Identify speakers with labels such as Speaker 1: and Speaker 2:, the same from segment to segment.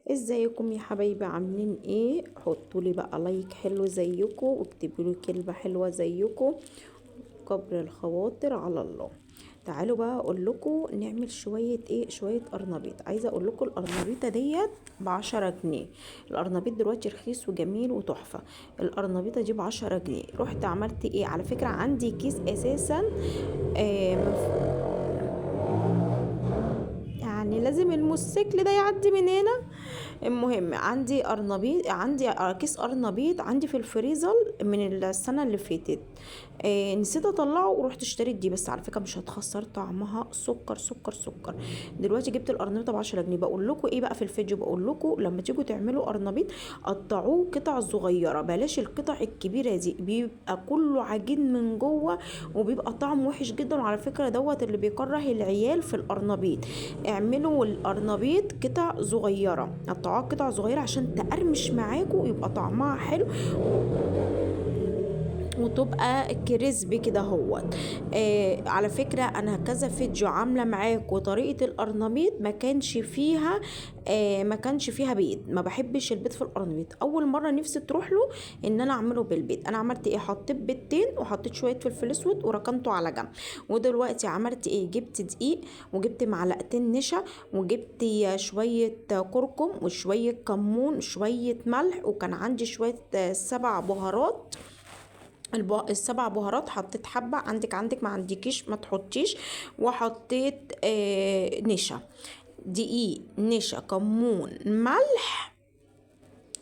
Speaker 1: ازيكم يا حبايبي؟ عاملين ايه؟ حطوا لي بقى like حلو زيكم، واكتبوا لي كلمة حلوة زيكم، قبر الخواطر على الله. تعالوا بقى اقول لكم نعمل شوية ايه، شوية قرنبيط. عايزه اقول لكم القرنبيطه ديت ب10 جنيه. القرنبيط دلوقتي رخيص وجميل وتحفه. القرنبيطه دي ب10 جنيه. رحت عملت ايه؟ على فكرة عندي كيس اساسا يعني لازم الموتوسيكل ده يعدي من هنا. المهم عندي قرنبيط، عندي كيس قرنبيط عندي في الفريزر من السنة اللي فاتت، نسيت اطلعه ورحت اشتريت دي. بس على فكرة مش هتخسر طعمها، سكر سكر سكر. دلوقتي جبت القرنبيطه ب10 جنيه. بقول لكم ايه بقى في الفيديو، بقول لكم لما تيجوا تعملوا قرنبيط قطعوه قطع صغيرة، بلاش القطع الكبيرة دي، بيبقى كله عجين من جوه وبيبقى طعمه وحش جدا. وعلى فكرة دوت اللي بيكره العيال في القرنبيط، اعملوا القرنبيط قطع صغيرة، قطعوها قطع صغيرة عشان تقرمش معاكم ويبقى طعمها حلو وتبقى crispy كده اهوت. على فكرة انا كذا فيديو عاملة معاكم طريقة القرنبيط ما كانش فيها بيض. ما بحبش البيض في القرنبيط. اول مرة نفسي تروح له ان انا اعمله بالبيض. انا عملت ايه؟ حطيت بيضتين وحطيت شوية فلفل اسود وركنته على جنب. ودلوقتي عملت ايه؟ جبت دقيق وجبت معلقتين نشا وجبت شوية كركم وشوية كمون وشوية ملح، وكان عندي شوية 7 بهارات. ال7 بهارات حطيت حبة، عندك ما عندكيش ما تحطيش. وحطيت نشا، دقيق، نشا، كمون، ملح،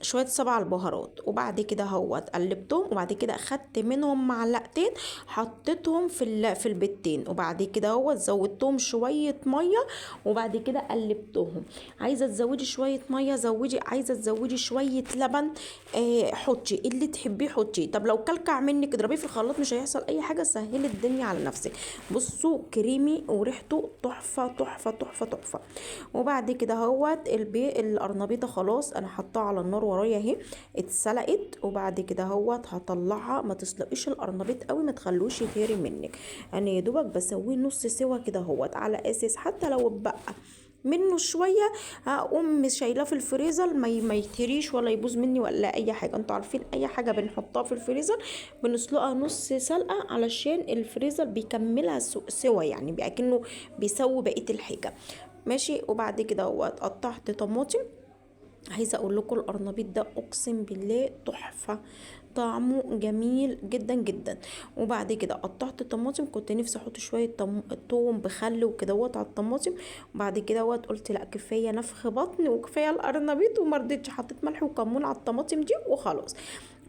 Speaker 1: شوية 7 البهارات. وبعد كده اهوت قلبتهم، وبعد كده اخدت منهم معلقتين حطيتهم في البيضتين، وبعد كده اهوت زودتهم شوية مية، وبعد كده قلبتهم. عايزة تزودي شوية مية زودي، عايزة تزودي شوية لبن حطي اللي تحبيه حطي. طب لو كلكع منك اضربيه في الخلاط، مش هيحصل اي حاجة. سهلي الدنيا على نفسك. بصوا كريمي وريحته تحفة تحفة تحفة تحفة. وبعد كده اهوت القرنبيطة خلاص انا حطاها على النار ورايا اهي، اتسلقت. وبعد كده اهوت هطلعها. ما تسلقيش القرنبيط قوي، ما تخلوش يتهري منك، انا يا دوبك بسويه نص سوا كده اهوت، على اساس حتى لو اتبقى منه شوية هقوم شايلاه في الفريزر ما يتهريش ولا يبوظ مني ولا اي حاجة. انتوا عارفين اي حاجة بنحطها في الفريزر بنسلقها نص سلقه علشان الفريزر بيكملها سوا، يعني بأكنه بيسوي بقية الحاجة، ماشي. وبعد كده اهوت قطعت طماطم. عايزه اقول لكم القرنبيط ده اقسم بالله تحفة، طعمه جميل جدا جدا. وبعد كده قطعت الطماطم، كنت نفسي احط شوية توم بخل وكده وات على الطماطم. وبعد كده وات قلت لا كفاية نفخ بطن وكفاية القرنبيط، وما رضيتش، حطيت ملح وكمون على الطماطم دي وخلاص.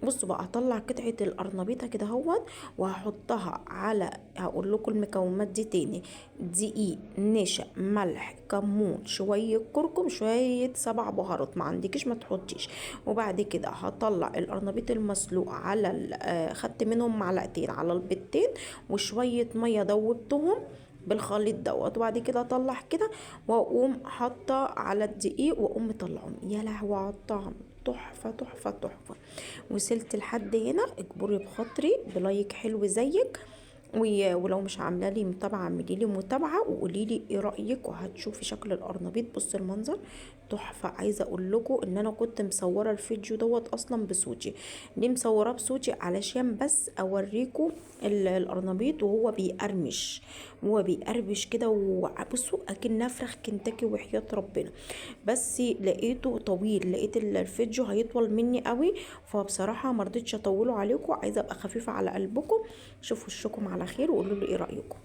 Speaker 1: بصوا بقى هطلع قطعه القرنبيطه كده اهوت وهحطها على، هقول لكم المكونات دي تاني: دقيق، نشا، ملح، كمون، شوية كركم، شوية 7 بهارات، ما عندكيش ما تحطيش. وبعد كده هطلع القرنبيط المسلوق على خدت منهم معلقتين على البيضتين وشوية مية دوبتهم بالخليط دوت. وبعد كده اطلع كده واقوم حاطه على الدقيق واقوم مطلعهم. يا لهوي على الطعم، تحفة تحفة تحفة. وصلت لحد هنا، اجبري بخاطري بلايك حلو زيك، ولو مش عامله لي متابعه اعملي لي متابعه وقولي لي ايه رايك، وهتشوفي شكل القرنبيط. بصي المنظر تحفة. عايزه اقول لكم ان انا كنت مصوره الفيديو دوت اصلا بصوتي. ليه مصوراه بصوتي؟ علشان بس اوريكم القرنبيط وهو بيقرمش، وهو بيقرمش كده، وبصوا اكنها فراخ كنتاكي وحياه ربنا. بس لقيته طويل، لقيت الفيديو هيطول مني قوي، فبصراحة ما رضيتش اطوله عليكم، عايزه ابقى خفيفة على قلبكم. شوفوا وشكم على خير وقولوا لي ايه رايكم.